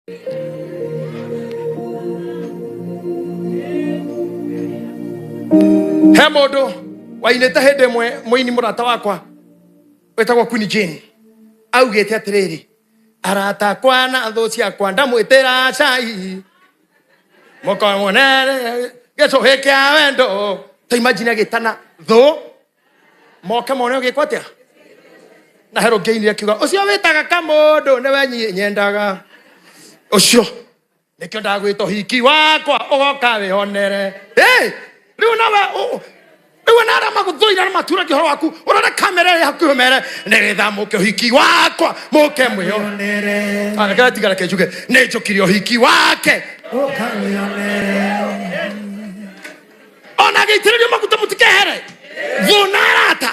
He mũndũ wainĩte hĩndĩ ĩmwe, mũini mũrata wakwa wĩtagwo Queen Jane, augĩte atĩrĩrĩ, arata akwa na thũ ciakwa ndamwĩtĩra cai mũkamwonere gĩcũhĩ kĩa wendo. Ta imagine agĩtana thũ moke mone ũgĩkwo atĩa. Na he rũngĩinire akiuga, ũcio wĩtaga kamũndũ nĩwe nyendaga, ũcio nĩkĩo ndagwĩta ũhiki wakwa ũgoka wĩonere. Hey, rĩu nawe rĩu ona arĩa magũthũire na maturagia ũhoro waku, ũrore kamera ĩrĩa hakuhĩ mere nĩgetha mũke ũhiki wakwa mũke mwĩonere. Ah, reke tiga, reke njuge nĩ njũkire ũhiki wake ona agĩitĩrĩrio maguta. Mũtikehere thũ na arata,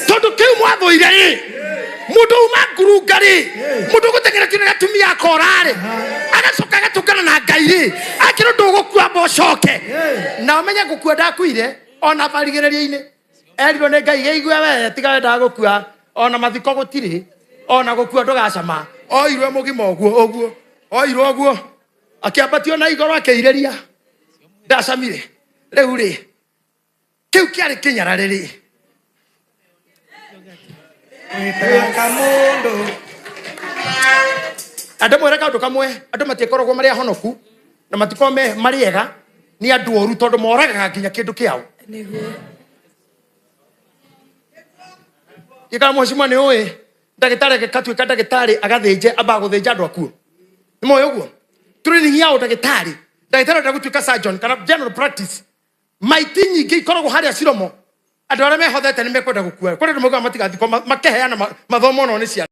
tondũ kĩu mwathũire rĩ, mũndũ uma ngurunga rĩ, mũndũ ũgũteng'era kĩrĩa gatumia akora rĩ, agacoka agatũngana na Ngai rĩ, akĩrwo ndũgũkua amba ũcoke na ũmenye gũkua. Ndakuire ona barigĩrĩrio-inĩ, erirwo nĩ Ngai, gĩigue we, tiga we ndagũkua, ona mathiko gũtirĩ, ona gũkua ndũgacama. Oirwe mũgima ũguo ũguo, oirwo ũguo akĩambatio na igũrũ, akĩirĩria ndacamire. Rĩu rĩ, kĩu kĩarĩ kĩnyararĩ rĩ. Kamũndũ. Andũ mwĩre kaũndũ kamwe, andũ matikoragwo marĩ ahonoku na matikoragwo me marĩ ega, nĩ andũ oru tondũ moragaga nginya kĩndũ kĩao. Nĩguo. Gĩkara mheshimiwa, nĩ ũĩ ndagĩtarĩ agĩkatuĩka ndagĩtarĩ agathĩnje, ambaga gũthĩnja andũ akuo? Nĩ moĩ ũguo training ya ũndagĩtarĩ, ndagĩtarĩ enda gũtuĩka surgeon kana general practice, maiti nyingĩ ikoragwo harĩa ciromo. Andũ arĩa mehothete nĩ mekwenda gũkua. Kũrĩ andũ maugaga matigathikwo, makeheana mathomo nao nĩ ciana.